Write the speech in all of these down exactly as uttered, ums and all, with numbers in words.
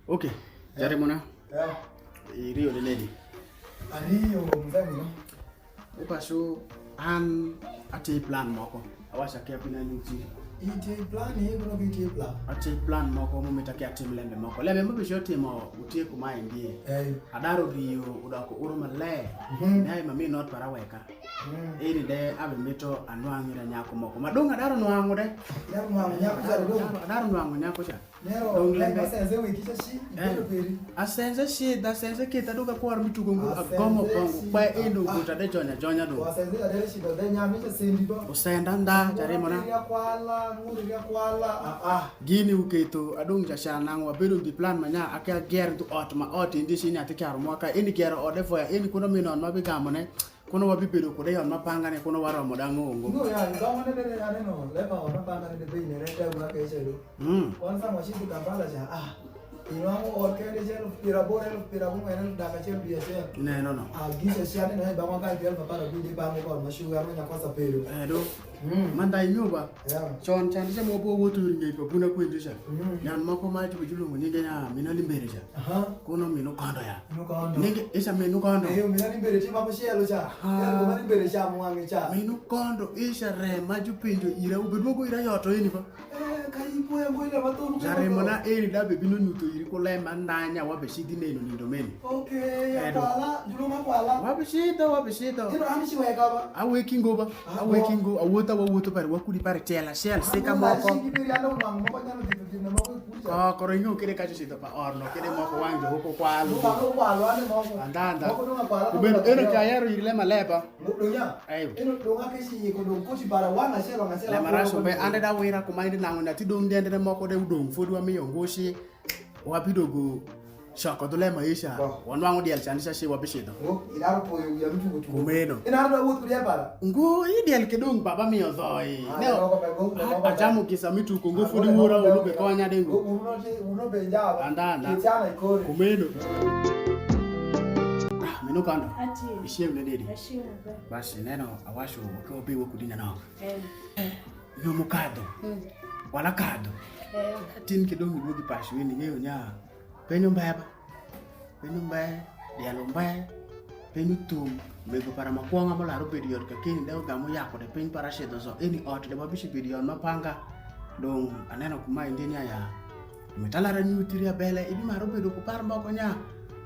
Okay, jare mona. Yeah. Iriyo ni nedi? Ariyo, mzee mino. Upasu an ati plan moko. Awasha kia pina nyuti. Iti plan ni, kuno ki iti plan. Ati plan moko mumita kia tim lembe moko. Lembe mubisho timo utie kuma indie. Eh. Adaro riyo udoko uru maler. Mhm. Ne ai mami not para weka. Mm. Eni de abimito anwang' ira nyako moko. Ma dong' adaro nwang'o de. Adaro nwang'o nyako cha dong'. Adaro, adaro nwang'o nyako cha. Nero, dong' lembe. Asenze wiki cha shi, eh, ibedo peri. Asenze shida, asenze keta dong' akwar mi tugo ngo, agomo kongo. Kwa endo gota de jonya jonya dong'. Asenze adere shida de nyami cha sendi ba. Osenda nda, jarimo na. Nguri ya kwala, nguri ya kwala, ah, ah. Gini uketo adong' cha cha nang' wabedo gi plan ma nya ake ager ntu ot ma ot indi shi nyathi karo mwaka. Eni gero ode foya, eni kuno mi non ma bigamone. Kuno wabibedo kude i ot ma pangane, kuno waromo dang' ongo. Ngo ya, i dhomo ne bende aneno, leba ot ma pangane de bei ne rete una kece do. Mm. Wan sama wacidho Kampala cha, ah, inwang'o ot kende celo piero aboro, elfu piero aboro, elfu daka cel dwe acel. Neno no. Ah, gica cia neno, eh, bang'wa ka elfu apar abich, bang'wa kor ma shuga, ma nyakosa pero. Eh, do. Mm. Manda inyuba. Yeah. Con can ca moko wawuotho yor ng'ei pa buna kwendi ca. Mm. Nyan moko ma jubo julwongo nyinge nya Mina Limbere ca. Aha. Kono mino kondo ya. Mino kondo. Nyinge ica mino kondo. Eh, Mina Limbere ti mako cielo ca. Aha. Ya, Mina Limbere ca mwang'e ca. Mino kondo ica re ma jupenjo ira, ubedwogo ira yoto ini ba. Eh, ka ipoya boy na mathoth. Jaremo na eni da be bino nyutho iri ku lem ma ndanya wa be cidhi neno nindo meni. Okay, ya kwala, juluma kwala. Wa be cidho, wa be cidho. Ino an ci weka ba. Aweki ngo ba. Ah, aweki ngo, awota wa woto pare, wa kudi pare tiel aciel sika moko. Ko koro ingo kede kacho cidho pa orno, kede moko wang' jo ko kwalo. Anda anda. Kubeno eno ka yero iri lema leba. Mudonya. Ayo. Eno donga ke ci yiko dong koti bara wan achiel wan achiel. Lema raso be ande da wira kuma indi nango na ti dong dende moko de udong fodi wa miyo ngoshi. Wabidogo coko dhu lema isha. Wanwang'o diel cani ca ci wabicidho. Ngo, idaro poyo wiya mi tugo tugo. Kumeno. Inaro da wuoth ku diel bara. Ngo, i diel ke dong baba miyo dho i. Ah, ne moko be, ngo, moko be. Ajamo gisa mi tugo ngo fodi wura ulu be konya de ngo. Uno be njaba. Anda anda. Kichana ikore. Kumeno. Ah, mino kando. Ati. Isiem ne dedi. Asiem. Basi neno awacho ke wabiwo kudi nyanok. Eh. Yo mukadho. Mm. Wala kadho. Eh. Tin ke dong iduogi paco in ing'eyo nya piny umbe ba. Piny umbe, diel umbe, piny uthum. Mego para ma kwonga mular obedo yot kakeni de ogamo yako de piny para cedho zo. Eni ot de wabici bedo yot ma panga. Dong aneno kumae ndi nia ya. Mitalara nyuthiri abele, ibimaro bedo ku par moko nya.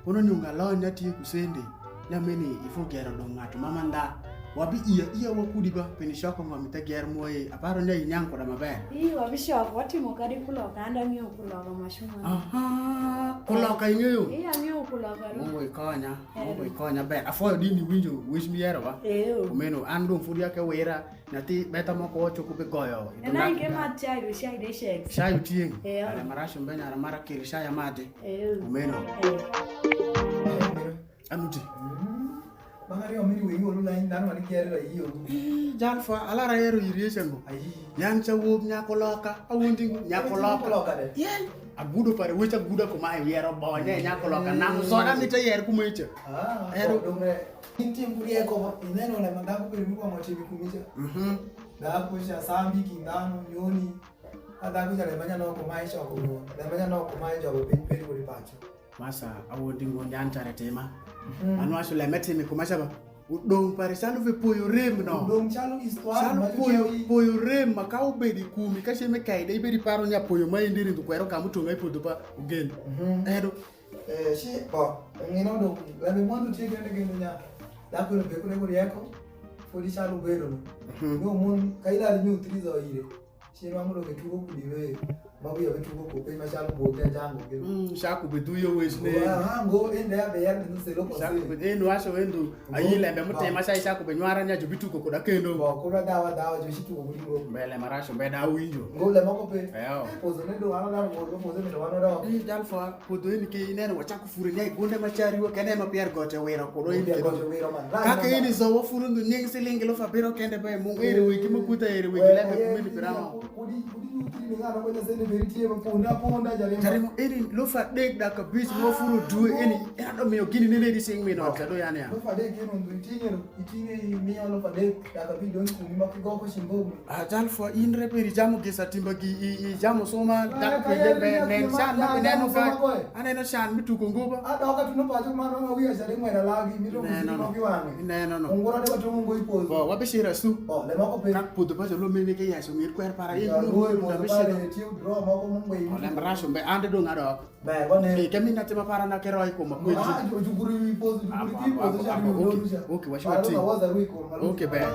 Kono nyunga lony nya tie ku sende. Nya meni ifu gero dong ng'atu ma mandha. Wabi iya iya wakudi ba, peni coko ngom ite ger moye. Aparo nya inyang koda maber. Ii, wabicoko, watimo kadi kuloka, an ang'eyo kuloka ma cuma. Aha, kuloka ing'eyo? Ii, ang'eyo kuloka. Mungu ikonya, Mungu ikonya ber. Afoyo dini winjo wich miyero ba. Eyo. Kumeno an dong fudi ake wira. Nyathi beta moko waco ku bigoyo. Ena inge mat chai do chai de shek. Chai utieng. Eyo. Are marash mbe nyara mara kiri chai amade. Eyo. Omeno. Eyo. Anuti. Bang' ariyo mini weyi olo lain dhano ma ni gere la iyo. Jalfa alara yero iri eche ngo. Ayi. Yan cha wuog nyako loka, awundi ngo nyako loka. Nyako loka de. Yen agudo pare wecha guda kuma yero bonye nyako loka nam soda mite yer kuma eche. Ah, ero dongre. Intim ku rieko, ineno lema dhako bedo mikwongo timo i kumica. Mhm. Dhako ca sambi kind dhano, nyoni. Ka dhako ca lema nyanoko ma icoko mo, lema nyanoko ma ijobo piny piny kodi paco. Masa, awondi ngo nyan care tima. Mhm. An waco leme timi kumaca ba. Udong pare calo ve poyo rem no. Udong calo istwar. Calo ma poyo, poyo rem ma ka ubedi kumi ka ceme kaide ibedi paro nya poyo ma indi ringo kwero ka mutunga ipodho pa ugen. Mhm. Edo. Eh, ci, bo, ng'ino do, lembe mwandu tye kende kende nya. Dhako ni bedo ne rieko, fodi chalo bedo no. Mhm. No mon, ka ilal nyu three zo ire. Ci ma mulo ke tugo ku dire, ma wiya be tugo ku piny ma chalo bo ke jango ke. Mm, shaku be duyo wes ne. Ah, ngo, ende ya be yan ni selo ko. Shaku be, en wacho endu, ayi lembe mutema chai shaku be nywara nya jo bituko koda kendo. Bo, koda dawa, dawa, jo shi tugo ku dire. Mbele maracho, mbe da winjo. Ngo le moko pe. Eyo. Eh, pozo ne do, ano daro, pozo, pozo ne do, ano daro. Eh, jalfa. Podho eni ke ineno wachako furo nya i gunde ma cariwa kende ema pier gote wiro kudo in kendo. Kaka in izo wafuro ndhu nying siling eluf abiriyo kende pa e mung ere wegi ma kutha ere wegi lembe kumeni pirama. Eri tye ma ponda ponda, Jaremo. Jaremo, eni lufu adek dak abic ma wafuro dwe, eni, en ado miyo gini ni lady sing me not, kado yani ya. Lufu adek yen undo iting'e, iting'e imiyo lufu adek dak abic donj kumi ma kigoko cimbogu. Ah, jal fwa in re peri jamo gisa timba gi i, i jamo suma, ah, dak ka pende yari be nen can ma bineno ka. Aneno can mi tuko ngo ba. Adok atuno paco ma nongo wiya cadi ng'wera lagi, mi dong neno no. Ineno no. Ungura de watimo ngo i podho. Bo, wabicira su. Oh, le moko pe. Ka podho paco lo mene ke yaco ng'et kwer para, in ya, nu lo i podho na bicira. Pare, tiyo draw moko mungwe. Oh, lem raco mbe, ande dong adok. Ber, wane. Eh, kemi na tima para na kero i koma kwe. Ah, ju-, jukuru i podho, jukuru ki podho, okay, okay, washi wati. Para na waza rui koma. Okay, ber.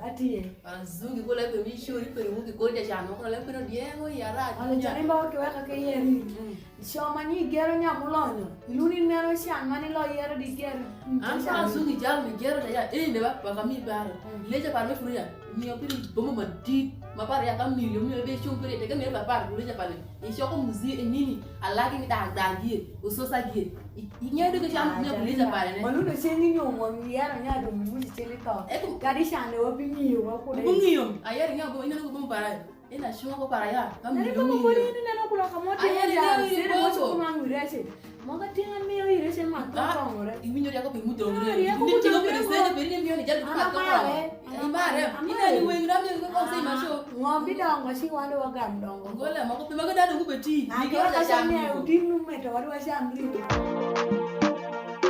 Atiye. Azungi ko lebe mi shuri pe mu ki ko ja chano ko lebe no diego ya ra. Wale jani ba wakiweka ke yeri. Mm. Coma ni gero nya mulonyo. Iluni neno can ma ni lo yero di ger. Mm, an pa azungi jal mi gero da ya, eh, ne ba, ba ka mi baro. Mm. Leja par me furia. Mio piri bomo ma dit, ma par ya ka milion, mio be chung piri, te ka mio ba par, leja par. Icoko muzi e nini, alagi mi dag dag ye, usosa ye. I, i ngedo ke cham mio leja par ne. Maluno chengi nyo mo mi yero nya do mi muzi chili to. Eko. Kadi chande wa bi ngiyo wa kude. Bu ngiyo, ayer nya bo, ineno ko bomo para. Ina chungo para ya, ka mi. Nani kama podi ni neno kula kama wote ya, sere mo chungo mangu reche. Moga tinga miyo ire che ma to kongore. Iwinjo rieko pi mudongre. Ah, rieko mudongre. Ni tinga pere sene pere ni miyo ni jadu ma to kongore. Imare. Ina ni weng rami ko ko sei ma show. Ng'ombi dongo ci wande wagam dongo. Ngola moko pe maga dano gubeti. Ah, ni kora ka sani ya utin nume to wadwa cham ri.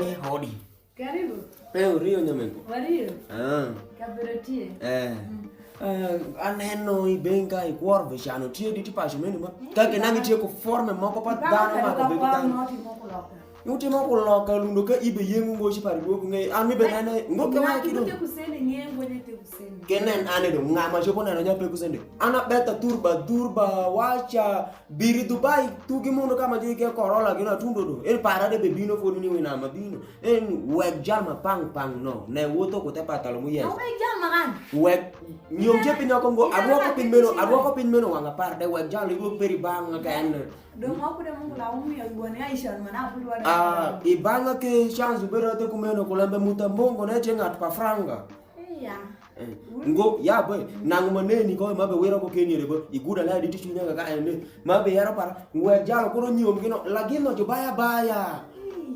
Eh, hodi. Karibu. Eh, uriyo nyamego. Wariyo. Ah. Kabedo tye. Eh. Mm. Eh, aneno i benga i kwor vecano tye di ti paco meni ma. Eh, kake nang itye ku forme moko pa dhano ma ko bedo dhano. Utimo ku loka lundo ka ibe yengo ngo ci pari dwogo nge. An mi be nene ngo ke wa kido. Kenen ane do ngama chopo neno nya pe kusende. Ana beta turba turba wacha. Biri Dubai, thugi mondo ka ma jigi ke Corolla gino atundo do. En para de bebino fodi ni winama bino. En wek jal ma pang pang no. Ne wotho ku te patalo mu yes. Wek jal ma kan. Wek nyom je piny oko ngo, adwoko piny meno, adwoko piny meno wanga par de wek jal igo peri bang ka en. Dong wa kude Mungu la umiyo yuwa ni Aisha mana abudwa. Ah, ibanga ke chance ubero te kumeno kulembe muta mbongo ne je ngat pa franga. Iya. Eh, ngo, ya be, nang ma neni ko ma be wiro ko keni re bo, iguda la di tichu nyaka ka ende, ma be yaro para, ngwe jalo kuro nyom gino, lagino jo baya baya.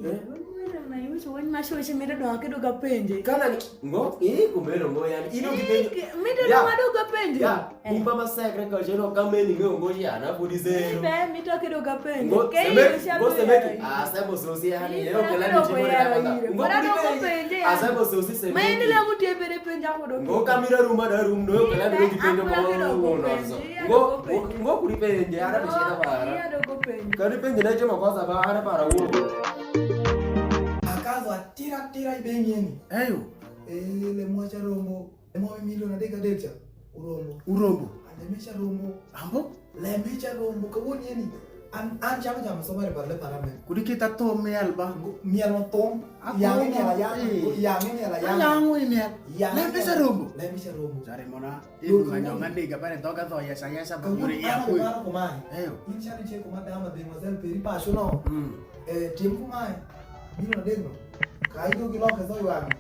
Eh? Wena na yucho wen ma shoche mire do ake do ga penje. Kana ni, ngo, eh, kumero ngo yani, ido ki penje. Mire do ma do ga penje. Ya, kumba ma sekre ka jeno ka meni ngo ngo ya na budi zero. Ibe, mito ke do ga penje. Ngo, semeki, ngo semeki, ah, sebo sosi yani, yo kela ni chimo ya kata. Ngo kuri penje, ah, sebo sosi semeki. Maendelea mtu ebere penja ko do. Ngo kamira ruma da rum do, kala biro gi penjo ko wono so. Ngo, ngo kuri penje, ara bi shida bara. Kani penje na chuma kwanza ba ara para wo. Akazo atira tira ibengi yani. Eyo. Eh, le mwacha rombo. Le mo milion adek adek cha. Urombo. Urombo. Ande mecha rombo. Ambo? Lembe ca rombo kawuono eni. An, an calo jam somari par le para me. Kudi kita thum miel ba? Miel ma thum. Yangi miel ayang. Yangi miel ayang. Ayango i miel. Lembe ca rombo. Lembe ca rombo. Jare mona. Idu ma nyonga niga bare dhoga dho yesa yesa ba yuri ya kuy. Eyo. In calo che kuma dama demoiselle peri pacho no. Mm. Eh, tim kumae. Bino degno. Ka idu gi loke dho ywangi.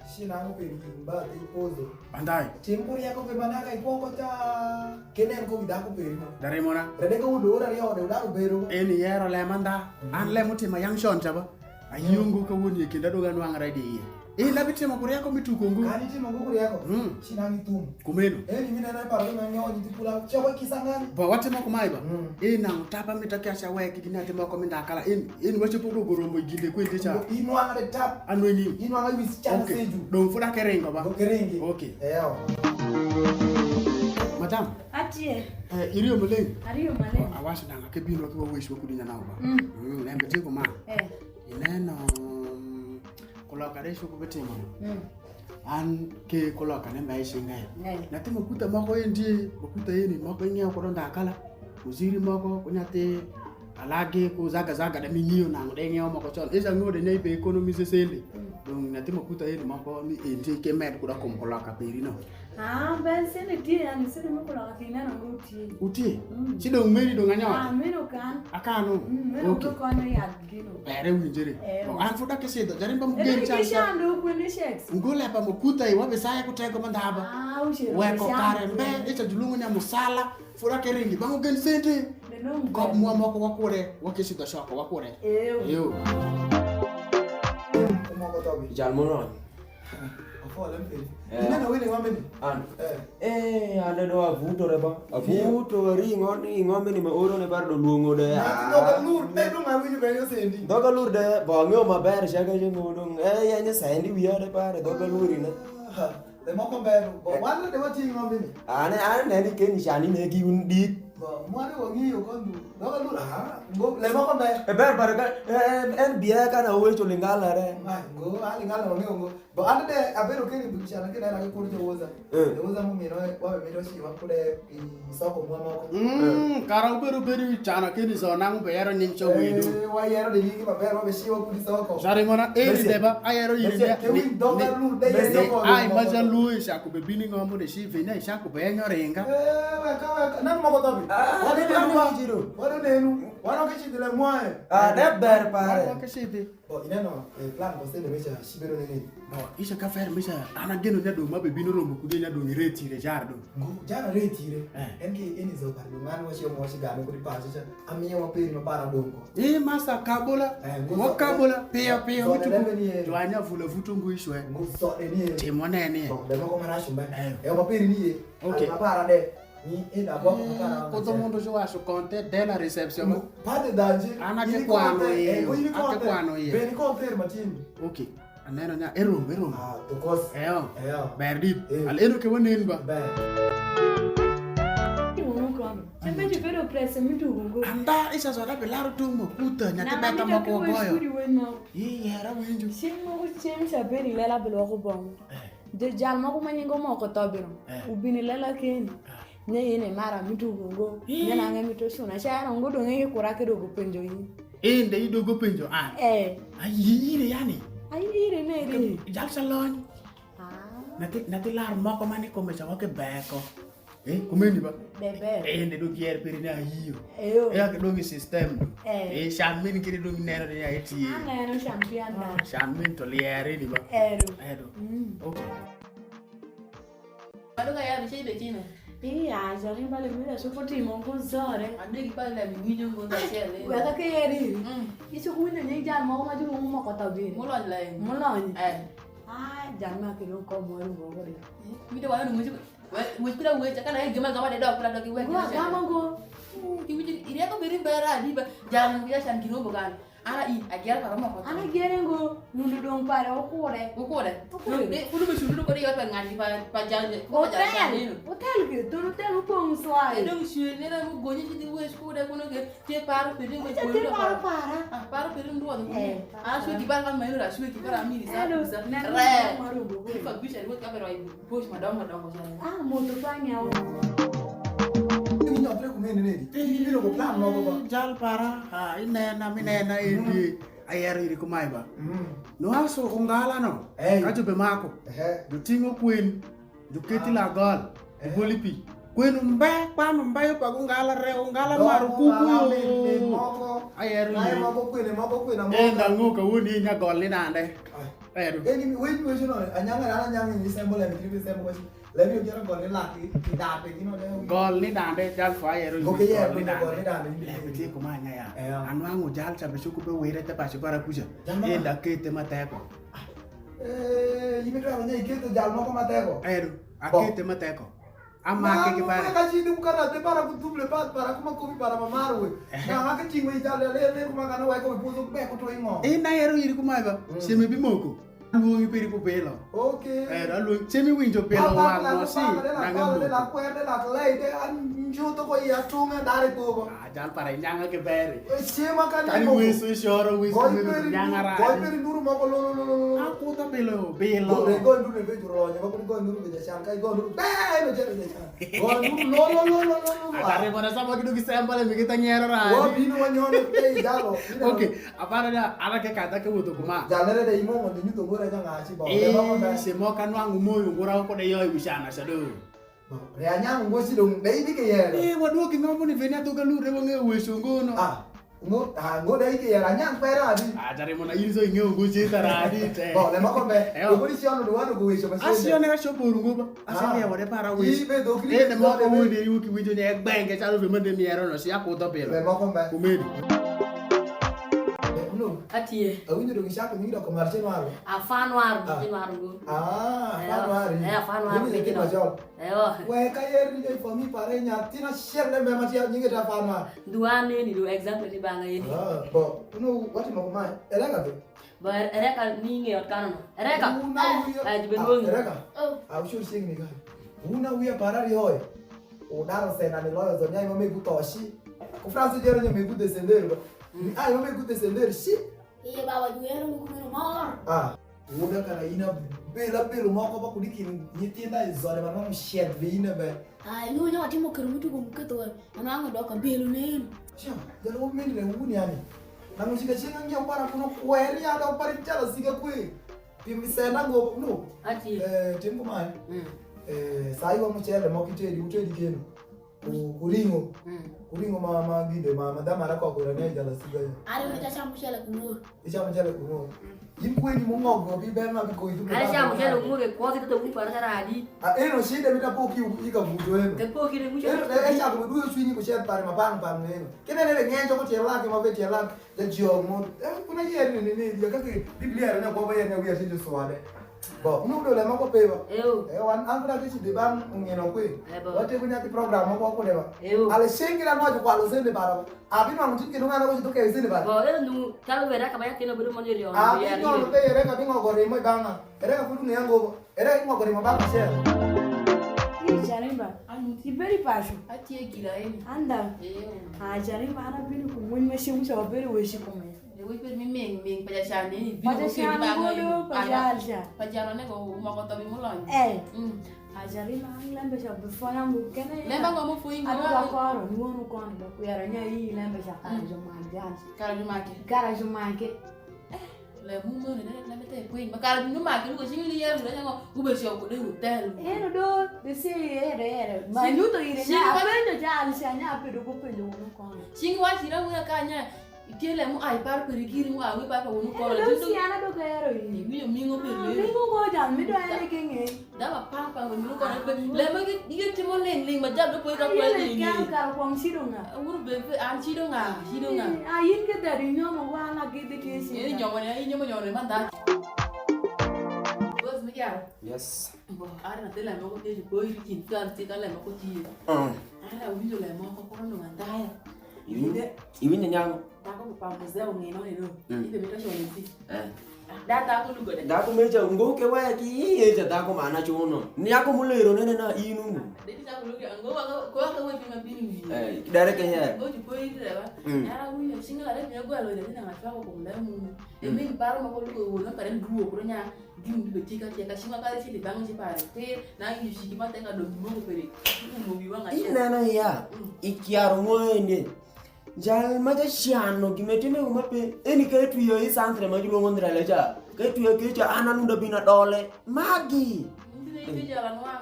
Cinango peri gik mba dhi podho. Andai. Tim ku rieko pi manaka i kwoko ca. Kenen ko wi dhako peri mo. Dari mona. Rede ka wudo ora riyo de udaro bedo. Eni yero lem andha. Mhm. An lem utimo yang shon ca ba. Ayungo ka woni e kenda doga nwang redi iye. E na bitimo ku rieko mi tuko ngo. Kani timo ngo ku rieko. Mm. Cinangi thum. Kumeno. Eni mi nena paro na nyo ni ti pula. Choko kisangani. Ba watimo kumae ba. Mm. E na utapa mi takia cha weki gina timo ko mi ndakala. Eni Eni wacho pod ogorombo i ginde kwende cha. Inwang'e tap. Anweni. Inwang'e wis chana seju. Dong funa keringo ba. Dong keringi. Okay. Eyo. Madam. Atie. Eh, iriyo maleng. Ariyo maleng. Awacho nanga ke bino ki wawesh wa kudi nyanao ba. Mm. Mm, lembe tieko ma. Eh. Ineno, mm, kuloka de shuku bitimo. Mm. An ke kuloka ne mbe isinga. Eh. Nyathi makuta moko endi, makuta eni moko ing'eyo kodo ndakala. Muziri moko ku nyathi alagi ku zaga zaga de ming'iyo nango de ing'eyo moko con. Esa ng'ode ne ibe economy sesende. Mm. Dong nyathi makuta eni moko ni endi ke med kuda kum kuloka peri no. Ah, ben sene tye, yani sene mo kulo ka kineno ngo tye. Utie? Mm. Ci dong meri dong anyoto? Ah, meno kan. Akano? Mm, meno Okay. Ko konyo yath gino. Bere winjere. Eh. Oh, an fod akesidho, jarimba mo gen chan. Ebe ke shando kwende sheks. Ngo lepa mo kuta i wabe saya ku tego mandaba. Ah, ushe. Weko kare mbe, icha julungo nya musala, fod ake ringi, bango gen sente. Kop mwa moko wakure, wakesidho shoko wakure. Eh. Yo. Jal mo ron. Ofo, lem piny. Eh. Ineno wini ng'o mini? An. Eh. Eh, ande do avutore ba. Avuto ri ng'o ni ng'o mini ma oro ne bar do luongo de. Nyathi dhoga lur, de do ma winyo bene osendi. Dhoga lur de, bo ang'eyo maber, chaka je ng'o dong. Eh, yenye sendi wiya de pare, dhoga lur ine. Ah, le moko ber, bo wan de wati ng'o mini? Ane, ane ne ni keni chani ne gi un dit. Bo mwane wang'iyo kondu. Dhoga lur, ah, ngo, le moko ber. E ber, ber ka, eh, en biya ka na wecho lingala re. Ai, ngo, ah, lingala wang'eyo ngo. Bo an de abedo keni bucana kinena ki kur jowuodha. Eh. Jowuodha mumino wabe mito ciwa kude i soko mwa moko. Mm, kara ubedo bedo i cana keni so nang ubeyero nying co wedu. Eh, wayero de nyingi maber wabe ciwa kudi soko. Sari mona eri de ba ayero yiri de. Ke wi doga lu de yeri soko. Ai ma ja lu isha ku be bini ngombo de shi venya isha ku be enyo ringa. Eh, weka, weka. Nang moko tobi. Ah, wadi de lu. Wadi de lu. Wano ke chidi le mwae. Ah, de ber pare. Wano ke chidi. Bo, ineno, eh, plan ko sende mecha, shi bedo ne nini? Bo, isha ka fer mecha, an ageno nyadong ma bebino romo kude nyadong ire tire jar do. Ngo, jana re tire. Eh. En ke eni zo par do ngani wachi mo wachi gane kudi pa chicha. Amiye wa peri ma para dongo. Eh, masa kabola. Eh, ngo wa so-, kabola, piyo, piyo, so-, wuchuku. Lembe ni ye. Jwanya vula vuto ngui shwe. Ngo so de ni ye. Timo nene. Bo, de moko marashi mbe. Eh. Eh, wa peri ni ye. Okay. Ai, ma para de. Ni enda bo ko para. Kodho mondo juwacho konte de la reception. Pade danje. An ake kwano iye. Ake kwano iye. Beni konte matin. Okay. Aneno nya erum, erum. Ah, to kos. Eyo. Eyo. Ber dit. Eh. Al eno ke wanen ba. Ber. Anda isa so da bilaro tung mo kuta nya te beta mo ko goyo. Yi yara winjo. Chieng' moko chieng' cha bedi lela bilwoko bongo. Eh. Jojal moko ma nyinge omoko tho bino, eh, ubin i lela keni. Ah. Nye in imara mi tugo ngo. Ih. Nye nang'e mi to cuna. Ca ero ngo dong' ikura ki dogo penjo in. In de idogo penjo an? Eh. Ayi ire yani? Ayi ire neri? Jal ca lony. Ah. Nati, nati lar moko ma ni kome ca wake beko. Eh, kumeni ba? Beber. Eh, ende dong' kier peri ni ayiyo. Eyo. Eh, ake dong' i system. Eh. Eh, can mini kiri dong' ineno ni aye tiye. Aneno can pi anda. Ah, can mini to lieri ni ba? Ero. Ero. Mm. Okay. Bado ka yabi cei be cime? Iya, jani bale mira supo timo kuzore. Ande gi pale la mi winyo ngo da chele. Weka ke yeri. Mm. Isu kuwinjo nying jal moko ma julu mo ko tabiri. Mulony la en. Mulony. Eh. Ah, jal ma kilo ko mo ru mo gore. Mi de wa no mo. Wec, wec kura wec, ka na gima gama de dok kura dok iwek. Gwa gama ngo. Ki wich irieko biri mbera adi ba jam ya shan kino bogan. Ana i agera paro moko. Ana gere ngo, nundu dong pare okure. Okure. Okure. De kudu be shundu ko de yot pa ngani pa, pa jam. Hotel. Hotel ke, to hotel upong swai. Dong shwe ne na mo gonye shi di wec kude kuno ke. Te paro pede mo. Te paro para. Ah, paro pede ndo. Eh. Ah, shwe ki bara ma ira, shwe ki bara mini sa. Re. Ki fa bisha ni ka bero ai push madongo madongo sana. Ah, moto pa nyawo. Ni nyotre kumene nedi? Ni biro ko plan mo ko. Jal para. Ah, inena minena edi. Ayero iri kumai ba. Mm. Nuaso ungala no. Eh. Ka jo be mako. Eh. Dutingo kwen. Juketi lagol, juboli pi. Kwenu mbe, kwanu mbe yo pa gungala re, ungala maru kuku yo. Ayero ni. Enda ngo ka woni nya gol ni nande. Ero. Eni wei wei no anyanga na anyanga ni sembo le ni sembo kwa. Le mi jara gol ni laki, ki dape gino le. Gol ni dande jal fa ayero ni gol ni dande. Le mi ti kuma nya ya. Anwango jal cha be chuku be were te pa shi bara kuja. Enda kete mateko. Eh, in idwaro ni iketho jal moko mateko? Ero, akete mateko. Amake ki bara. Ka chini ku karate bara ku double pass bara kuma kofi bara mamar we. Na hake tingwe jal le le kuma kana weko puzo be ko to ingo. Ina ero iri kuma ba. Seme bimoko. Luongi peri ku pelo. Okay. Ero luongi seme winjo pelo wang no si. Na ngambo. La kwerde la lei de an njuto ko ya tunga dare ko. Jal para inyanga ke beri. Chiema ka ni mo. Kani weso ishoro weso ni nyanga ra. Koi peri nuru moko lo lo lo lo. Akuta bilo bilo. Koi nuru ne bejo lo ne koi nuru bejo chan kai koi nuru be no jere bejo chan. Koi nuru lo lo lo lo lo. Atare bona sama kidu ki sembole mi kita nyero ra. Wa bino wa nyono pe jalo. Okay, apara da ala ke kata ke wuto kuma. Jalere de imo mo de nyuto. Ore nyang'aci bo. Eh, se moko anwang'u moyo ngura ko de yoi wi cana sa do. Re anyang' ngo ci dong' de ibi ke yero. Eh, wadwoki ng'ombo ni veni adhoga lure wang'eyo weco ngo no. Ah, ngo, ah, ngo de ibi ke yero anyang' pera adi? Ah, tare mona in so ing'eyo ngo ci tara adi te. Bo, le moko be. Eh, oh. Ngo ni ci ono do wano go weco ma ci. Asi one ka chopo rungo ba. Asi ah, ne wade para weco. Ibe dhoki. Eh, ne moko wode yuki winjo ne gbenge chalo be mande mi ero no si akudho pilo. Le moko be. Kumedi. Be, no. Atie. Awinjo dong' ichako nyingi doko mar Januari. Afanwar, ah. Januari go. Ah, eh, afanwar. Eh, afanwar. Nyingi doko mar Januari. Eh, oh. We ka yer ni dai fami pare nyathina shel lembe ma tia nyingi ta afanwar. Duane ni do example ni banga yeni. Ah, bo, no, wati mo mai. Elaka be. Bo er-, ereka ni nge ot kano. Ereka. Una eh, wiya. Eh, jibe ah, ngongi. Ereka. Oh. Ah, ushur sing ni gai. Una wiya parari hoy. Udaro sena ni loyo zo nyai ma megu toshi. Ku France jero nyai megu desender. Mm. Ni ai ma megu desender shi. Iye baba juhero ni kumeno mor. Ah, wuda kara in abelo abelo moko ba kud i kind nyithinda i zode ma nwang'u shedh be in ebe. Ah, inyo nyo watimo kero mutugo muketo wa, ma nwang'u dok abelo neno. Cia, jalo wamindre wun yani. Nang'u cika cika ng'iewo para kuno kweri ya dok pari chala sika kwe. Pi misena ngo, no. Ati. Eh, tim kumae. Mm. Eh, sai wa muchele moko itedi, utedi keno. Ku, ku ring'o. Mm. Ku ring'o ma, ma ginde ma, ma dhamara koko ira ne jala suga yo. Are wita cham muchele ku ng'or. Ichamo muchele ku ng'or. Mm. In kweni mung'ogo bi ber ma biko itu. Are cham muchele ku ng'or ke kwozi to mu para karadi. A eno shida mita poki u, ika buto eno. Ke poki ne muchele. Eno, e, e chako duyo chwinyi ku shed pare ma bang, bang eno. Kene ne ng'enjo ko tielak ma be tielak. Jajok mo, eh, kuna yer ni, ni, ni, ya kaki Biblia ero nya kwa ba yer nya wiya tinjo swade. Bo, unu do le moko pe ba. Eyo. Eh, wan, an kuna kichi di bang ung'ino kwe. Eh, bo. Wate kunya ki program moko kude ba. Eyo. Ale shingi la moja kwa lo sende bara. Abi no mutin ke nunga na ko to ke sende bara. Bo, eyo nu, kalu vera kama ya kino buru mo ni rio. Abi no be yere ka bingo gore mo banga. Ere ka kudu ng'eya ngo, ere ka ing'oko rimo bang' acel. Ii, Jarimba, an ibedi paco? Atye gila eni. Anda. Ee. Ah, Jarimba, an abino ku mony ma ceng' ca wabedo wec i kume. Ee, wec bedo mi ming ming pa jacan ni, bino. Pa jacan godo, pa jal ca. Pa jal wane go umoko thobi mulony. Eh. Mm. Ah, Jarimba, an lembe ca bifona ngo kene. Lembe ngo mo fuyi ngo. Adu ka koro, ni wonu kono, ba kuyara nya ii lembe ca kara jumake. Kara jumake. Kara jumake. Eh. Lemu mono ne na mete piny. Ma kara bino make luko chingi ni yero na nyango ube sio kude hotel. Eno do, de si ere ere. Ma nyuto ire nya apenjo jali sia nya apedo ko penjo wono kono. Chingi wachi ra wuya ka nya itie lemu ai par peri giri wa wi par pa wono kono. Eno do si ana do ka ero yi. Ni yo mingo pe le. Mingo go jam mi do ene ke nge. Dama pampa ngo nyulo kono pe. Lema gi, gi timo ling ling ma jam do po ka kwa ling ling. Kar kwong chido nga. Wuru be, be, an chido nga, chido nga. Ah, yin ke dari nyomo wa na gidi ke si. Yin nyomo ne, yin nyomo nyomo ne manda. Boss mi yaro. Yes. Bo, ara na tela mo ko te ko iri kin kan ti ka lema ko ti. Mm. Ara winjo lema ko ko no mandaya. Iwinjo, iwinjo nyango? Dhako ku pa muzee ung'e noni do. Mm. Ibe mito chone ti. Eh. Da dhako lugo de. Dhako meca ngo ke waya ki iye ca dhako mana chuno. Nyako mulero nene na inu. De ki dhako lugo ngo wa ko wa ka wepi ma bini wi. Eh, dare ke ya. Ngo ti ko iri de ba. Mm. Yara wi chinga la de mi gwalo de na ma chwa ko kumda mu. Mm. E mi paro ma ko lugo wo na kare duo ko nya. Gin gibedo tika tika, cima kare cili bang' ci pare. Pe na ngi ci gima tenga do mo ko pere. Mo wi wanga. Ineno ya. Mm. Ikiaro ng'oyende. Jal ma jacano gima time uma pe, eni ka etwio i santre ma julwongo ndrele ca, ka etwio ke ca, an anunda bina dole. Magi.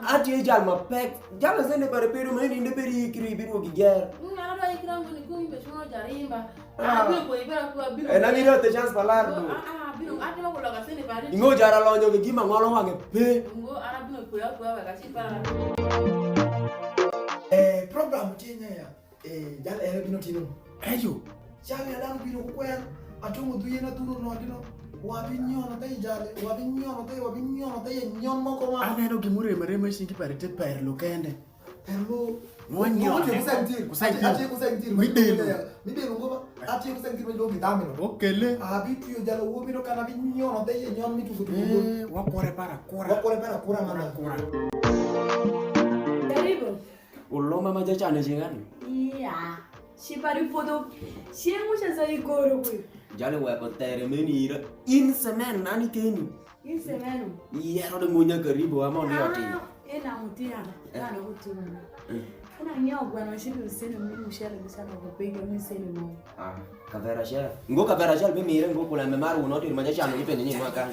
Atye jal ma pek. Jal sende pare pedo ma eni inde peri ikiri biruo gi ger. Ng'ana ba ikira ngoni ko imbe chuno jarimba. Ah. Abiro ko ibera ko abiro. E na ngiro te chance palar do. Ah, ah, abiro. Ati ma ko loka sende pare. Ingo jara lonyo gi gima ngolo wange pe. Ngo ana bino ko ya ko ya ka ci para. Eh, program tinya ya. Eh, jal ere bino timo. Eyo. Jal ya dano bino ku kwer, atungo dhu yen adhuro no dino. Wa bi nyono te jale, wa bi nyono te, wa bi nyono te ye nyon moko ma. Aneno gimurema rema i cingi pare te per lo kende. Per lo. Mo nyono. Mo kusentir. Kusentir. Ati kusentir. Mi delo. Mi delo ngo ba. Ati kusentir mi lo mi damino. Okele. Abi tiyo jalo wo bino kana bi nyono te ye nyon mi tugo tugo. Eh, wa kore para kura. Wa kore para kura mana. Kura. Karibu. Uloma ma jacane cing'ani? Iya. Ci pari podho. Ceng' uca sa igoro kwe. Jali weko tere menira. In semen nani keni? In semeno? Iyero de munya karibu wa mondo yoti. Ah, ena mutiana. Eh. Kana kutuma. Eh. Kana nyo gwana shini usene mu mushele bisana ko pega mu sene mo. Ah, kavera shel. Ngo kavera shel be mire ngo kula me maru no tir ma jacane ipenye ni mwa kan.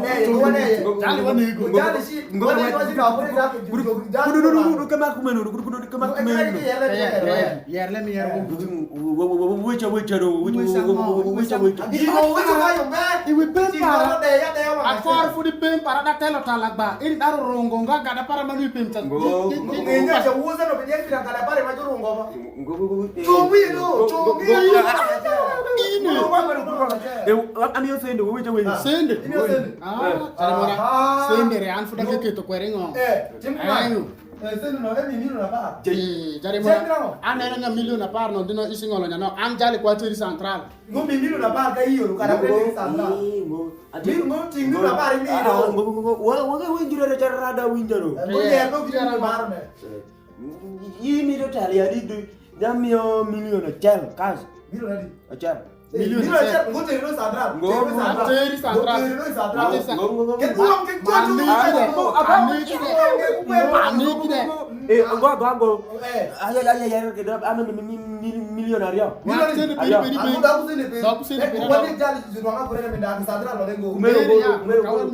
Jali wanego. Jali ci, wanego ci ka kure jali. Kudu, kudu, kudu, kudu, kama kumeno, kudu, kudu, kama kumeno. Yer, yer, yer, yer. Yer, let me hear. Wecha, wecha, do, wecha, wecha, wecha. Iwe pem para. Akor fudi pem para da telo talagba. Iri daro rongo nga gada para manu ipem ta. Ngo. Ngenyo cha wuza no binyel pira gada para ma jurungo ma. Ngo, ngo, ngo. Chungi do, chungi. Ine. Amiyo sende, wecha, wecha. Sende. Amiyo sende. Ah, tare mora. Sende re an fuda keketo kwere ngo. Eh, tim. Ayo. Eh, sende no, emi milion apar. Eh, jare mo. Sende no. An ena nya milion apar no, dino isi ng'olo nya no. An jale kwa tiri central. Ngo mi milion apar ka iyo, kara kwe tiri central. Ngo. Ati ngo ting' milion apar imi do. Ngo, ngo, ngo. Wa, wa, wa, winjire re jara rada winjaro. Ngo yer no gidi mar me. Yi mi do tali adi do. Nya miyo milion acel, kas. Milion adi? Acel. Milion acel, ngo teri no Sandra. Ngo teri no Sandra. Ngo teri Sandra. Ngo teri no Sandra. Ngo, ngo, ngo. Ke kuwa, ke kuwa tu. Ani kide. Ani kide. Eh, ngo, ngo, ngo. Eh. Aya, aya, aya, kida, ame mi, mi, mi, milion aryo. Milion aryo. Peri, peri, peri. Aku daku sene peri. Daku sene peri. Wani jali zidwanga kurene minda Sandra lo lengo. Kumero, kumero, kumero. Kawan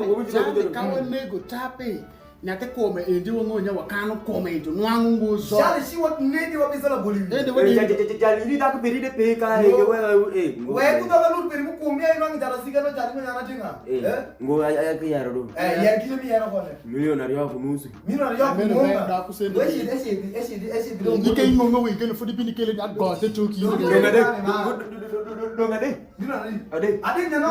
nego, jali, jali, kawan nego, tape. Nyathi kome endi wang'o nya wakano kome endi nwang'o ngo zo. Jali shi wat nedi wa bizala boli. Ende wadi. Jali ni dak beri de pe ka e ke wela e. Wai ku dhoga lut beri mu kum ya inwang' jara siga no jali mo nyana tinga. Eh? Ngo aya ke yaro do. Eh, ya kile mi yaro kone. Milion aryo ku nusu. Milion aryo ku nusu. Eshidi, eshidi, eshidi, eshidi. Ni ke ing'ongo wi kene fodi bini kele ni agote choki. Donga de. Donga de. Gino adi? Adi. Adi neno?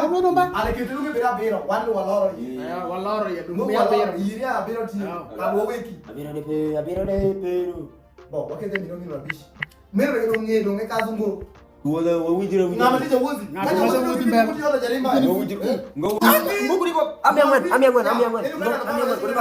Adi kete lungi bira biro, wan lu waloro yi. Eh, waloro ya, dum bira biro. Yiri ya biro ti. Ka wo weki. Abiro de pe, abiro de pe. Bo, wakete mino mino abish. Mero ya dong nge dong e kazu ngo. Wala wawinjira winjira. Ngama tija wozi. Ngama tija wozi mbele. Kuti yola jarimba. Wawinjira. Ngo. Ngo kuri ko. Ami angwen, ami angwen, ami angwen. Ami angwen kuri ko.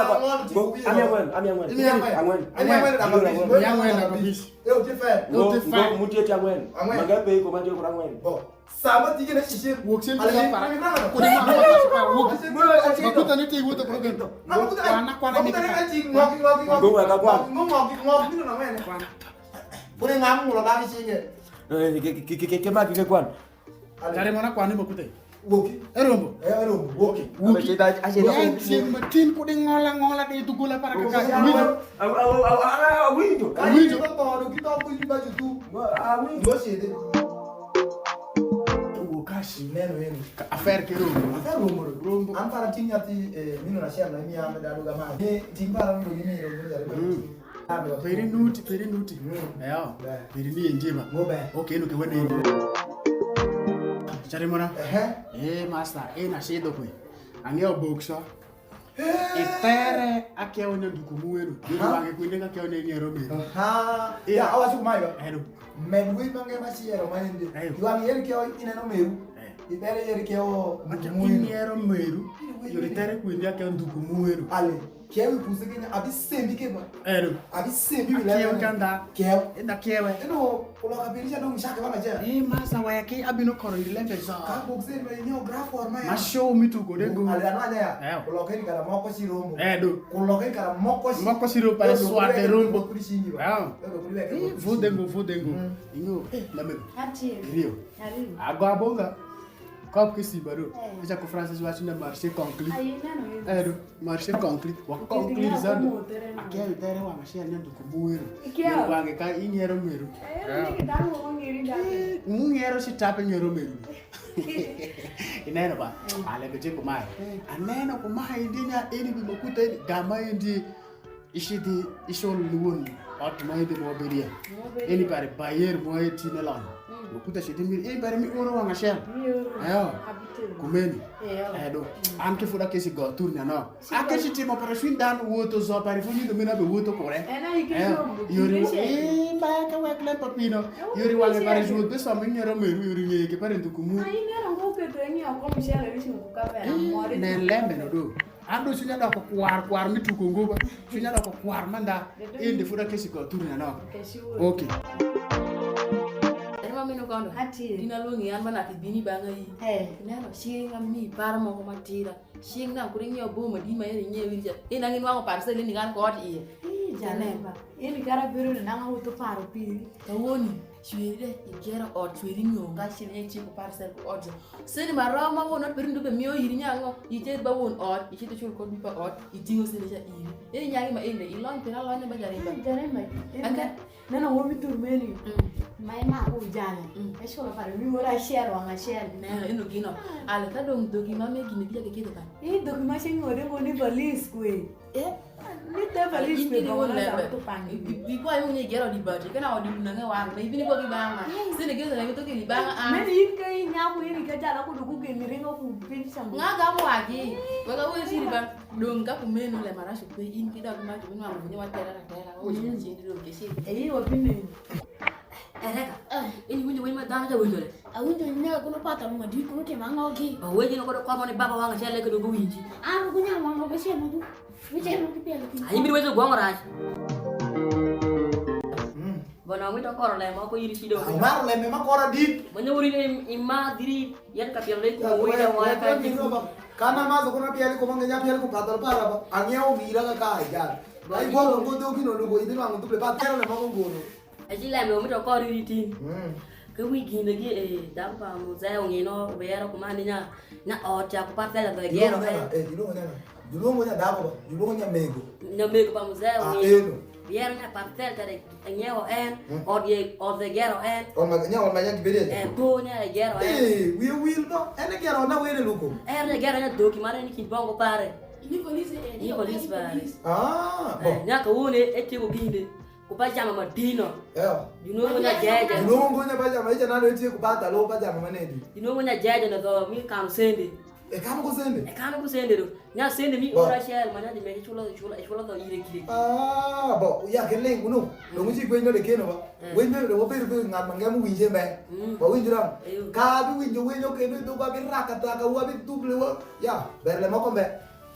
Ami angwen, ami angwen. Ami angwen. Ami angwen. Ami angwen. Yo ti fe. Yo ti fe. Ngo mutie ti angwen. Angwen. Maga pe ko ma jo kuri angwen. Bo. Sama tije na shishe. Wok shen. Ala tije para. Kuni ma ma para. Wok. Makuta ni ti wuto kuro gento. Kwana kwana ni. Ngo wa ka kwan. Ngo ngo ngo ni na mene. Kwana. Kuni ngam ngulo ba shinge. Ke ke ke ke ma ke kwan. Kare mona kwan ni makuta. Woki. Erombo. Eh, erombo. Woki. Wuki, wen tieng' ma tin kud ing'ola ng'ola de dhugola para kaka. Awinjo. Awinjo. Awinjo. Awinjo. Awinjo. Awinjo. Wukashi. Neno yenu. Ka afer ke rombo. Afer rombo. Rombo. An para ting' nyathi, eh, mino na share na imiya me dadu ga mai. Ni ting' para ndo ni miro ndo jare. Mm. Peri nuti, peri nuti. Mm. Eyo. Be. Peri ni enjima. Ngo be. Okay, eno ke wene enjima. Chari mona. Ehe. Eh, master, eh, na shedo kwe. Ang'eyo boxer. Itere akewo nyanduku muwero. Aha. Yero wange kwinde ka kewo ne nyero mero. Aha. Yeah. Ya, awacho kumae ba. Ero. Med wi mange ma chiero ma ende. Ayo. Ywang yer kewo ineno meru. Eh. Ibere yer kewo nduku muwero. Inyero meru. Yori tere kwinde akewo nduku muwero. Ale. Kewo ipuse kenya abi sembi ke ba. Ero. Abi sembi bi lebe. Akewo kanda. Kewo. Enda kewe. Eno Kuloka piny ca dong cake ba macer. Eh, masa weki abino koro iri lembe zo. Ka bok seri ma inyo graf or ma ya. Ma show mi tuko de go. Ale anwa nya ya. Eyo. Kuloka ni kala moko si rombo. Eh, do. Kuloka ni kala moko si. Moko si rombo, pare swade rombo. Kuli singi ba. Eyo. Eyo, kuli weke. Eh, vudengo, vudengo. Mm. Ingo, eh, lamego. Ati. Rio. Ati. Ago abonga. Kop ki simba do. Eh. Echa ku Francis wacho na marche concrete. Ayi neno. Eh, do. Marche concrete, wa concrete sana. Akia itere wang' achiel ni nduku muwero. Ikia. Wange ka ing'ero meru. Eh, ni kitango mo ng'eri dake. Mung'ero si tape ng'ero meru. Ineno ba? Mm. Ale beje kumae. Mm. Aneno kumae ndi nya eni bi makuta eni gama endi ishidi ishol luwon ot ma endi mo bedia. Mo bedia. Eni pare bayer mo eti ne lon. Mm. Makuta shidi mi eni pare mi oro wang' achiel. Mi oro. Ayo. Abitel. Kumeni. Eyo. Edo. Mm. An ke fud akesi go tur nyanok. Ake ci timo para cwiny dhanu woto zo pare fu nyidho meno bewotho kure. En ayi ke yori imba ka wek lem papino. Yori wange pare ci woth besomo inyero meru yori ng'eye ke pare ndhuku mu. Ne lembe no do. An do cwinya doko kwar kwar mi tuko ngo ba. Cwinya doko kwar manda. Ende fud akesi go thuri na nok. Okay. Ema mino kondo. Ati. Ina lungi an mana kibini banga yi. Eh. Neno chinga mi para moko matira. Cing nang kud ing'iewo boma di ma eni ing'iew iri ca. In ang' inwang'u parcel ni kan ko ot iye. Ih, Jalemba, eni kara bedo ni nang' awuotho paro piri. Kawoni, cweri de, igero ot, cweri nyonga, cil nye ciko parcel ku ot. Seni ma rom ma won ot bedo ndo be mio iri nyango, iced ba won ot, iced icul kod dupa ot, iting'o seni ca iri. Eni nyangi ma ende, ilony pira lony ba Jalemba. Ih, Jalemba, ende. Neno won mi thur meni. Mm. Ma ema ujane. Mm. Ecola pare mi wora share wanga share. Neno ino gino. Ale ka dong dogi ma me gini bija ke keto kan. I dogi ma sing wode ngo ni valis kwe. Eh? Ni te valis kwe. Ini won lembe. Bi kwa yung ni gero di bati. Kana odi na nge wang. Na ibini kwa ki banga. Sini gero na to ki banga. Meni in ka inya ku ini ka jala ku duku ke ni ringo ku pin sam. Nga ga mo agi. Wa ga wo siri ba. Dong ka kumeno lemarac ukwe in ki dok ma jubinwang'o winyo watera atera, owaco ni cen dong kecil. Eyi wabineni. Ereka, in iwinjo winy ma dhanu jawinjo re? Awinjo ni nega kuno pata mo madit kuno timo ang'ogi. Ba weji no kodo komo ni baba wanga chele ke dogo winji. An ku nyang wanga be chemo du. Mi chemo ki pele ki. Ayi mi wejo gwongo rac. Bona wito koro le moko iri chido. Amaro lembe ma kora dit. Manya wuri ne ima diri. Yan ka pielo le ku wira wa ka. Kana mazo kuna pielo ko mange nya pielo ko patal para ba. Ang'iewo gira ka ka ajar. Ai go go do kino lugo idin wangu duple ba tero le moko gono. Aji lembe mi to kori ritin. Mm. Ke wi gine gi e dam pa muzee ong'ino ubero kumani nya nya ot ya ku parcel do gero. Eh, you know, Julwongo nya dhako ba, julwongo nya mego. Nya mego pa muzee. Ah, ong'eyo. Eno. Yero nya parcel kare ng'iewo en, mm, ot ye ot ye gero en. Ot ma nya ot ma nya gibede. Eh, to nya gero en. Eh, wiye wil no, en e gero na wene luko. En e gero nya doki mane ni kin bongo pare. Ni polisi eh. Ni polisi pare. Ah, eh, bo. Nya ka wone e tieko ginde. Ku pajama ma dino. Yeah. Julwongo nya jeje. Julwongo nya pajama icha nalo etie ku bata lo pajama manedi. Julwongo nya jeje na dho mi kano sende. E kano ku sende? E kano ku sende do. Nya sende mi ora share ma nya di me chulo chulo chulo dho ire kire. Ah, bo ya ke lengu no. Dongo chi gwenyo de keno ba. Gwenyo de wo bedo bedo ngat ma ngemu winje me. Ba winjo ram. Ka bi winjo wenyo kendo do ba bi raka ta ka wa bi duble wa. Ya, berle moko mbe.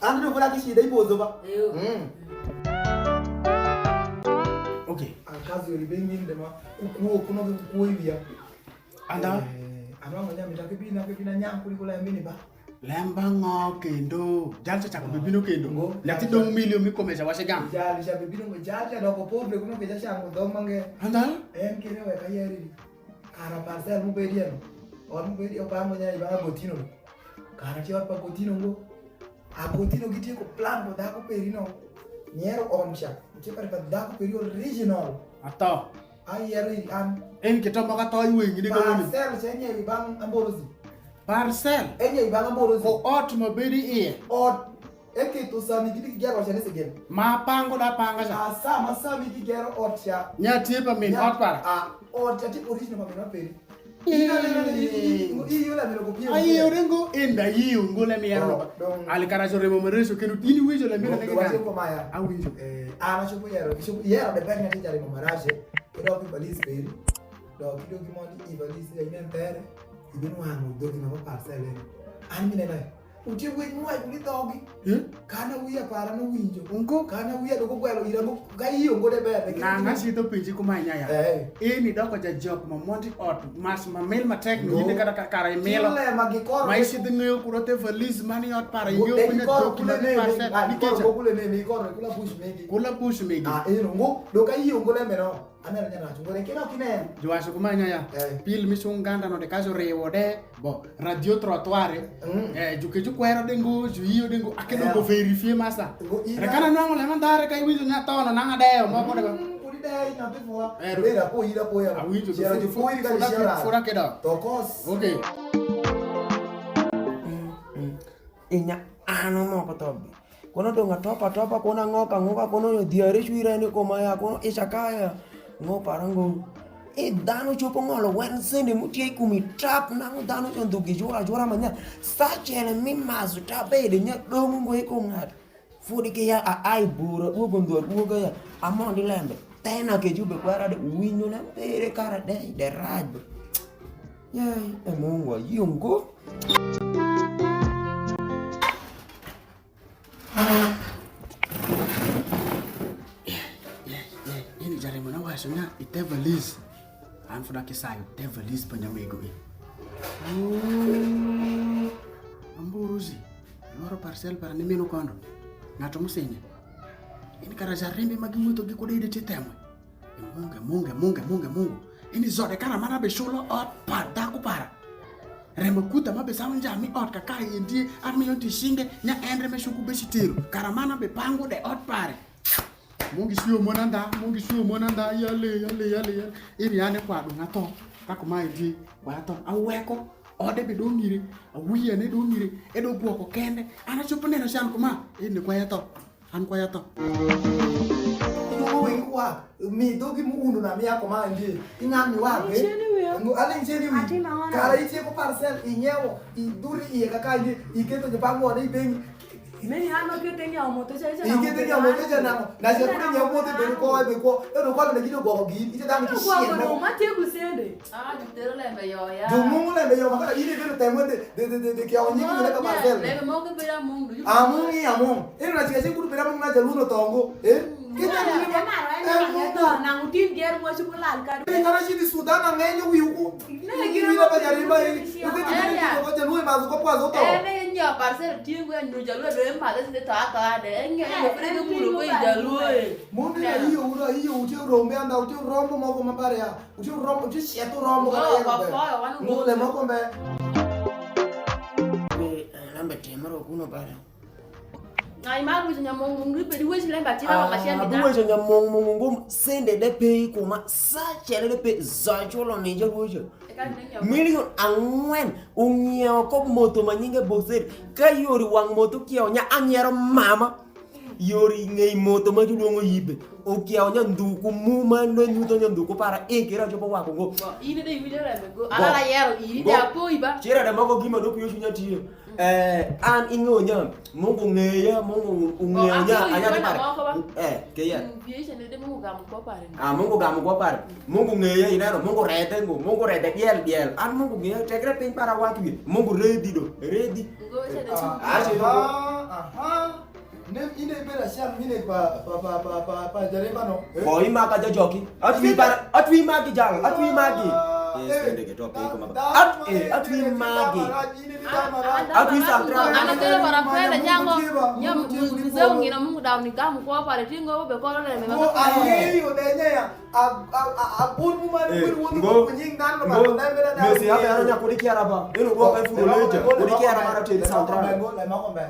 An dong kud akicida i podho ba. Eyo. Mm. Okay. Akazi oli be ng'inde ma kukuo kuno gi kukuo i wiya. Anda? Eh, anwang'o nyamita kibina kibina nyang kuli kula yambini ba. Lemba ng'o kendo? Jal cha chako bibino kendo. Ngo. Nyathi dong' milion mi kome cha wache gam. Jal cha bibino ngo jal cha doko pobre kuno ke cha chango dong' mange. Anda? En kene weka yeri. Kara parcel mu bedi eno. Ot mu bedi opango nya ibanga gotino. Kara ti ot pa gotino ngo. Akutino gitieko plan pa dhako peri no. Nyero on cha. Nitie pare pa dhako peri original. Atho. Ayero iri an. En kito moko atho i weng'i ni gomoni. Parcel cha enyeyo i bang' Amborosi. Parcel? Enyeyo i bang' Amborosi. Ko ot ma bedo i iye. Ot. Eketho sami gidhi gigero ot cha ni sigel. Ma pango da panga cha. Asa ma sami gigero ot cha. Nya tie pa min ot para. Ah, ot cha ti original pa min ot peri. Ayiyo ringo inda yiyo ngo le miyero. Ali kara jo remo mareso kendo in iwinjo le miyero nege kan. Awinjo. Eh, ana chopo yero, chopo yero de berne ti jarimo maraje. Kido ki balis peri. Do kido ki mondi i balis ya inen tere. Ibin wangu dogi na parcel. An mine na. Utie wec m'uwaco ni dhogi. Eh? Kan awia para n'uwinjo. Ungo? Kan awia dok ugwelo ira ngo, ka iyo ngo de ber. Na, na cidho penji kumae nyaya. Eh. Eni doko jajok ma mondo i ot, mas ma mil matek no, ngo, yinde kata ka kara imilo. Kile ma gikoro. Ma icidho ng'eyo kuro the valise man i ot para, ing'eyo kunya doki ma ni parcel. Nikech kule ne, ni koro kula bush megi. Kula bush megi. Ah, eno ngo, dok ka iyo ngo de meno. Aneno nyanacu, ngore kina ok inen. Juwaco kumae nyaya, eh, pil mi cung nganda no de ka juriwo de, bo, radio trottoir, mm, eh, juke jukwero de ngo, juyio de ngo, akelo, eh, ngo verifie masa. Ngo ina. Re kana nwang'o lema ndare ka iwinjo nya thono nanga deyo moko de ba. Mm, pudi deyo ina bifua. Eh, ro-, bera po ira po ya. Awinjo, jera ju po ira ka fura jera. Fura kedo. Tokos. Okay. Mm, mm. Inya ano moko thobi. Kono dong' atop atopa, kono ang'ok ang'oka, kono nyo dhiare cwira ni koma ya, kono ica kaya. Ngo para ngo. E dhanu copo ng'olo wen sende mutye i kumi tap, nang'o dhanu jo ndhu gijura ajura ma nya. Sa cele mi mazu tap bede nya dong' ngo i kum ng'ato. Fodi ke ya a ai bura, duogo ndhu aduoga ya. Amondi lembe. Tena ke jube kwara de winyo na pere kara de, de rajo. Yai, e Mungu ayio ngo. Eni jaremo na waco nya i the valise. An funa kisayo the valise pa nyamego e. Amburuzi, loro parcel para ni mino kondo. Ng'ato musenye. Eni kara jarembe ma giwuotho gi kude ide ti themo. E Mungu, e Mungu, e Mungu, e Mungu, e Mungu. Eni zode kara mana beculo ot pa dhako para. Rembo kutha ma besamu nja mi ot kaka endi, an mi yoti cinge, nya endre me cuku beci tero. Kara mana be pangu de ot pare. Mungu siyo mona nda, Mungu siyo mona nda, yale, yale, yale, yale. Eni ane kwa du nga tho. Ka kuma endi, kwa tho. Aweko, ode be dong ire, awiye ne dong ire, edo gwoko kende. Ana chopo neno can kuma, eni kwa ya tho. An kwa yatho. Iduogo weng' wak, mi dhogi m'uundo na mi yako ma ndie. Ing'am ni wak, eh? Aling' ceni wiya. Aling' ceni wiya. Atima ng'ono. Kara itieko parcel, inyewo, idhuri iye kaka ndie, iketo jopang wode i bengi. Meni an ma kete ng'iewo moto cha, icha nang'o. Ikete ng'iewo moto cha nang'o. Na cha kude ng'iewo moto bedo ko, ebe ko. Ebe ko na gido gwoko gin, icha dang' ki shien mo. Gwoko ma tieko sende. Ah, jutero lembe yo ya. Jumungu lembe yo, makana in ibedo temo de, de, de, de, de kiawo nyingi. Oh, nyingi leka yeah, Marcel. Lembe moko bedo amung, du. Amung i amung. Ino na chiga chieng' kudu bedo amung na jaluno tongo. Eh? Mm, kenya yeah, ni ma. Ema ro en ma to na utin ger mo chuko lal ka. Ni kana shidi Sudan na ngenyo wi uku. Ne giro ba jarimba i. Uke ti ni ko jaluo ma ko kwa zo to. Eh, ne nyo parcel tiengo ya nyo jaluo do ma de to ata de. Nyo yo fere ke mulo ko jaluo. Mundi na iyo uro iyo uche rombe anda uche rombo moko mabare ya. Uti uromo, uti siet uromo kata yero ber. Ngo le moko mbe. Be, eh, lambe timro kuno bara. Ai, ma bujo nyamong mong ripe di weji lemba tira wa machine da. Abuwejo nyamong mong ngum sende de pe kuma sa chele de pe za chulo ni je bujo. Milion ang'wen ung'iewo ko moto ma nyinge Boxer. Ka yori wang' moto kiewo nya anyiero mama. Yor i ng'ei moto ma julwong'o yibe, okiewo nyandhuku mu ma nyutho nyandhuku para e kera copo wako ngo. Bo, in de iwinjo rembe go. Bo. Alala yero iri de apoyi ba. Chira de moko gima dok yo chunya tiyo. Eh, an ing'eyo nya, Mungu ng'eya, Mungu ung'eyo nya, anya de para. Eh, ke ya. Vision de Mungu gamo kwa pare. Ah, Mungu gamo kwa pare. Mungu ng'eya ineno, Mungu rete ngo, Mungu rete diel diel. An Mungu ng'eya tekre piny para watu ye. Mungu redi do, redi. Ngo cha de. Ah, che do. Aha. Ne, in e beda siang mine pa, pa, pa, pa, pa, pa jaremba no. Eh? Bo imaka jajoki. Atwi bar, atwi magi jang, atwi magi. Ah, eh, sende ke to pe ko ma. At, eh, atwi magi. Atwi santra. Ana kero para kwenda nyango. Nyam mzee ungina Mungu dawo ni gamu kwa pare tingo be koro le me. Mo ayeyo de nya ya. A, a, a, a bun mu man kwiri wondu ko nying dan no ba. Mesi ya bera nya kudi kiara ba. Eno go ka furu leja. Kudi kiara mara teri santra. Ngo le mako be.